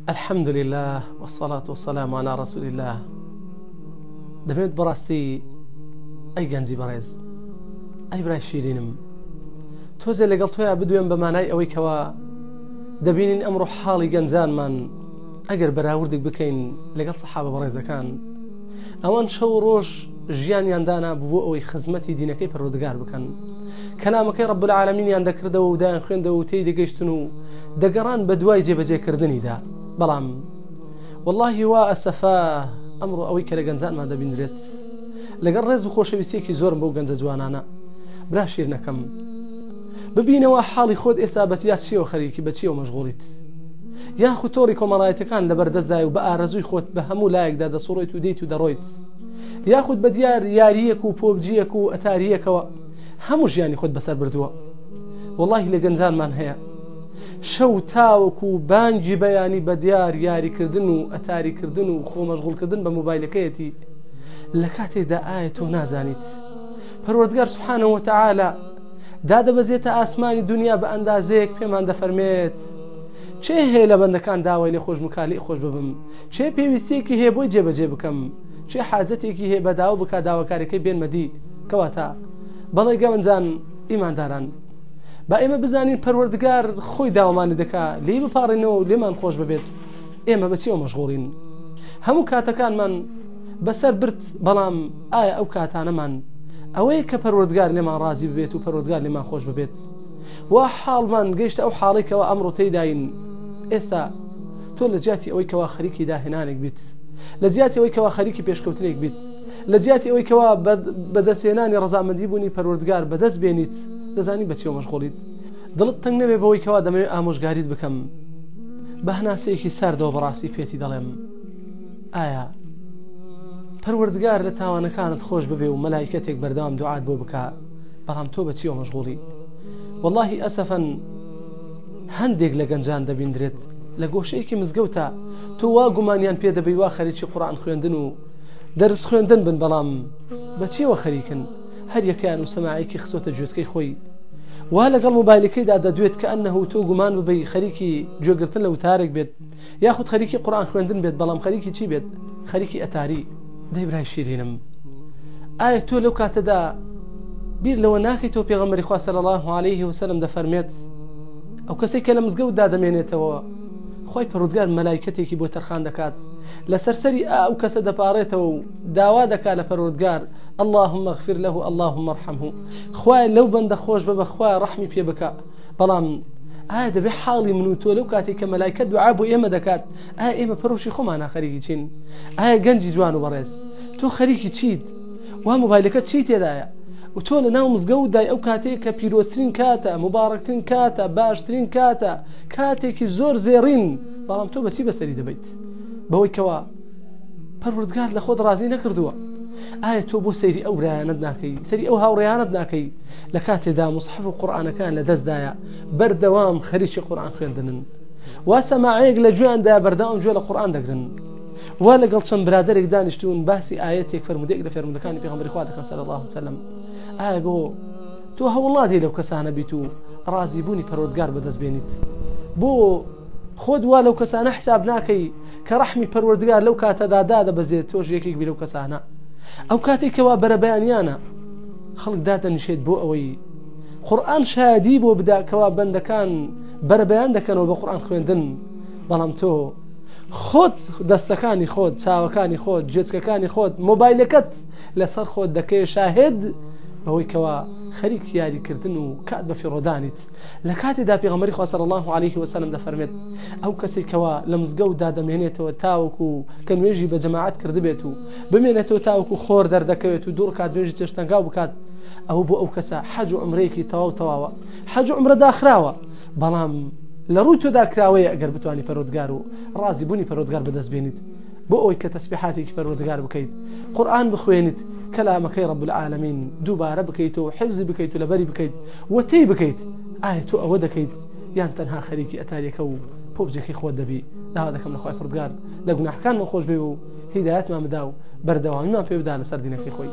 الحمد لله والصلاة والسلام على رسول الله. دەمێت بەڕاستی ئەی گەنجی بەڕێز، ئەی برای شیرینم، تۆزێ لەگەڵ تۆیا بدوێم بە مانای ئەوەی کەوا دەبینین ئەمڕۆ حاڵی گەنجانمان ئەگەر بەراوردێک بکەین لەگەڵ سەحابە بەڕێزەکان، ئەوان شەو ڕۆژ ژیانیان دانا بۆ ئەوەی خزمەتی دینەکەی پەروەردگار بکەن، کەلامەکەی ڕب العالمینیان دەکردەوە و دایان خوێندەوە و تێی دەگەیشتن و دەگەڕان بە دوای جێبەجێکردنیدا. بەڵام واللهی وا ئەسەفا ئەمڕۆ ئەوەی کە لە گەنجانمان دەبینرێت، لەگەڵ ڕێز و خۆشەویستیەکی زۆرم بۆ گەنجە جوانانە، برا شیرنەکەم ببینەوە حاڵی خۆت ئێستا بەچیا چیەوە خەریکی بەچیەوە مەشغوڵیت، یاخود تۆڕی کۆمەڵایەتەکان لەبەر دەستدای و بە ئارەزووی خۆت بە هەموو لایەکدا دەسوڕێت و دێیت و دەڕۆیت، یاخود بە دیار یارییەک و پۆبجیەک و ئەتاریەکەوە هەموو ژیانی خۆت بەسەر بردووە. وەڵاهی لە گەنجانمان هەیە شەو تاوەکو بانگی بەیانی بە دیار یاریکردن و ئەتاریکردن و خۆ مەشغوڵکردن بە مۆبایلەکەیەتی، لە کاتێکدا ئایا تۆ نازانیت پەروەردگار سبحانه وتعالی دادەبەزێتە ئاسمانی دنیا بە ئەندازەیەک پێمان دەفەرمێت چێ هەیە لە بەندەکان داوای لێ خۆش بکا لێ خۆش ببم، چێ پێویستیەکی هەیە بۆی جێبەجێ بکەم، چێ حاجەتێکی هەیە بەداو بکا داواکاریەکەی بێنمە دی. کەواتە بەڵێ گەنجان ئیمانداران، با ئێمە بزانین پەروەردگار خۆی داوامانی دەکا لێی بپاڕێنەوە و لێمان خۆش ببێت. ئێمە بەچیەوە مەشغوڵین؟ هەموو کاتەکانمان بەسەر برد، بەڵام ئایا ئەو کاتانەمان ئەوەیە کە پەروەردگار لێمان ڕازی ببێت و پەروەردگار لێمان خۆش ببێت؟ وا حاڵمان گەیشتە ئەو حاڵێک کەوا ئەمڕۆ تێیداین. ئێستا تۆ لە جیاتی ئەوەی کەوا خەریکی داهێنانێک بیت، لە جیاتی ئەوەی کەوا خەریکی پێشکەوتنێک بیت، لە جیاتی ئەوەی کەوا بەدەستهێنانی ڕەزامەندی بوونی پەروەردگار بەدەست بێنیت، دەزانی بە چیەوە مەشغوڵیت؟ دڵت تەنگ نەبێ بەوەی کەوا دەمەوێت ئامۆژگاریت بکەم. بە هەناسەیەکی ساردەوە بەڕاستی پێتی دەڵێم، ئایا پەروەردگار لە تاوانەکانت خۆش ببێ و مەلایکەتێک بەردەوام دوعات بۆ بکا، بەڵام تۆ بە چیەوە مەشغوڵی؟ وەڵاهی ئەسەفەن هەندێک لە گەنجان دەبیندرێت لە گۆشەیەکی مزگەوتە تۆ وا گومانیان پێ دەبەی وا خەریکی قورئان خوێندن و دەرس خوێندن بن، بەڵام بە چیەوە خەریکن؟ هەر یەکەیان و سەماعێکی خستۆتە گوێچکەی خۆی وا لەگەڵ مۆبایلەکەیدا دەدوێت کە ئەنەه تۆ گومان ببەی خەریکی گوێگرتن لە وتارێک بێت یاخود خەریکی قورئان خوێندن بێت، بەڵام خەریکی چی بێت؟ خەریکی ئەتاری. دەی برای شیرینم، ئایا تۆ لەو کاتەدا بیر لەوە ناکەیتەوە پێغەمبەری خوا صلی الله علیه وسلم دەفەرمێت ئەو کەسێک کە لە مزگەوتدا دەمێنێتەوە خوای پەروەردگار مەلایکەتێکی بۆ تەرخان دەکات لەسەر سەری ئەو کەسە دەپارێتەوە و داوا دەکات لە پەروەردگار اللهم اغفر له اللهم ارحمه، خوایە لەو بەندە خۆش بە، بەخوایە ڕەحمی پێ بکە. بەڵام ئایا دەبێ حاڵی من و تۆ لەو کاتێک کە مەلایکە دوعا بۆ ئێمە دەکات، ئایا ئێمە پەرۆشی خۆمانە خەریکی چین؟ ئایا گەنجی جوان و بەڕێز تۆ خەریکی چیت؟ وا مۆبایلەکە چی تێدایە؟ و تۆ لە ناو مزگەوتدای ئەو کاتەیە کە پیرۆزترین کاتە، مبارەکترین کاتە، باشترین کاتە، کاتێکی زۆر زێڕین، بەڵام تۆ بەچی بەسەری دەبیت؟ بەوەی کەوا پەروەردگار لە خۆت ڕازی نەکردووە. ئایا تۆ بۆ سەیری ئەو برایانەت ناکەی، سەیری ئەو هاوڕێیانەت ناکەی لە کاتێدا مصحف و قورئانەکان لە دەستدایە بەردەوام خەریکی قورئان خوێندنن، وا سەماعەیەک لە گوێیاندا بەردەوام گوێ لە قورئان دەگرن، وا لەگەڵ چەند برادەرێک دانیشتوون باسی ئایەتێک فەرموودەیەک لە فەرموودەکانی پێغەمبەری خوا دەکەن صلی الله علیه وسلم. ئایا بۆ تۆ هەوڵ نادەی لەو کەسانە بیت و ڕازیبوونی پەروەردگار بەدەست بێنیت؟ بۆ خۆت وا لەو کەسانە حساب ناکەی کە ڕەحمی پەروەردگار لەو کاتەدا دادەبەزێت، تۆش یەکێک بی لەو کەسانە؟ ئەو کاتێک کەوا بەرەبەیانیانە خەڵک دادەنیشێت بۆ ئەوەی قورئان شایەدی بۆ بدا کەوا بەندەکان بەرەبەیان دەکەنەوە بە قورئان خوێندن، بەڵام تۆ خۆت دەستەکانی خۆت، چاوەکانی خۆت، گوێچکەکانی خۆت، مۆبایلەکەت لەسەر خۆت دەکەی شاهد بەوەی کەوا خەریک یاریکردن و کات بە فیڕۆدانیت. لە کاتێدا پێغەمبەری خوا صلی الله علیه وسلم دەفەرمێت ئەو کەسێک کەوا لە مزگەوتدا دەمێنێتەوە تاوەکو کە نوێژی بە جەماعەت کردبێت و بمێنێتەوە تاوەکو خۆر دەردەکەوێت و دوو ڕکات نوێژی چێشتەنگاو بکات، ئەوە بۆ ئەو کەسە حەج و عومرەیەکی تەواو تەواوە. حەج و عومرە داخراوە، بەڵام لە ڕووی تۆدا کراوەیە ئەگەر بتوانی پەروەردگار و ڕازی بوونی پەروەردگار بەدەست بێنیت بۆ ئەوەی کە تەسبیحاتێکی پەروەردگار بکەیت، قورئان بخوێنیت، کەلامەکەی رب العالمین دووبارە بکەیتەوە و حفزی بکەیت و لەبەری بکەیت و تێی بگەیت. ئایا تۆ ئەوە دەکەیت یان تەنها خەریکی ئەتاریەکە و پۆبجەکەی خۆت دەبی؟ داوا دەکەم لە خوای پەروەردگار لە گوناحەکانمان خۆش بێ و هیدایەتمان بدا و بەردەوامیمان پێ بدا لەسەر دینەکەی خۆی.